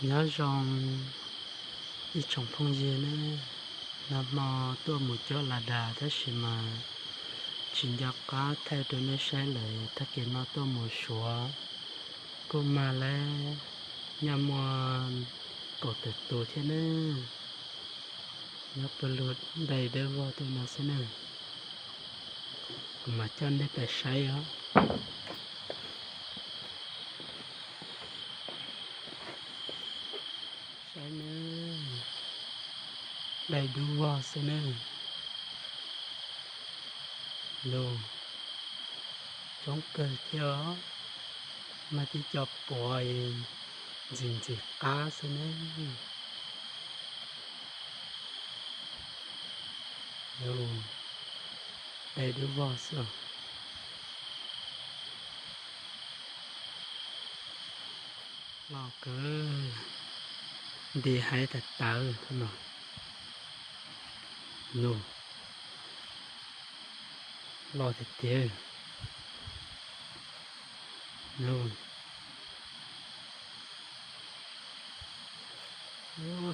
Nyob zoo ib tsoom phooj ywg nawb, nag hmo tuaj mus cob las das tab sis mas tsis nco qab thaij rau nej saib lawm. Tag kis no tuaj mus Suav kuj mag lawm, nyob muaj kaum tawm tus thiab nawb. Nyob pawg lug dai dawb vog tej no xwb nawb. Kuv mam coj nej pais saib os. Saib nawb, dai dub vog xwb nawb. Los coob kawg thiab os, mas tib co puav ntxim ntxim qab xwb nawb. Los dai dub vog xwb. Los kawg, nti haiv tawv tawv no. Los tiag tiag.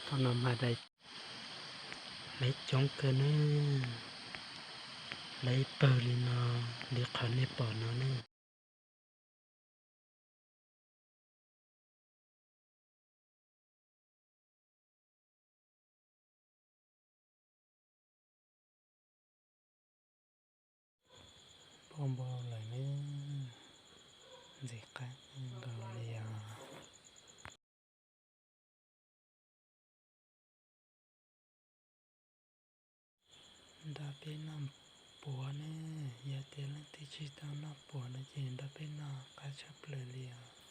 Thaum no mas dai, lawv coob kawg nawb, lawv ib pawg li no, li qhov nej pom no nawb. Pom npau lawm ne, ntxim qab nkaus li os. Nrog peb noj puav ne, yog tias leej twg tsis tau noj puav no ces nrog peb noj qab tshaj plaws li os.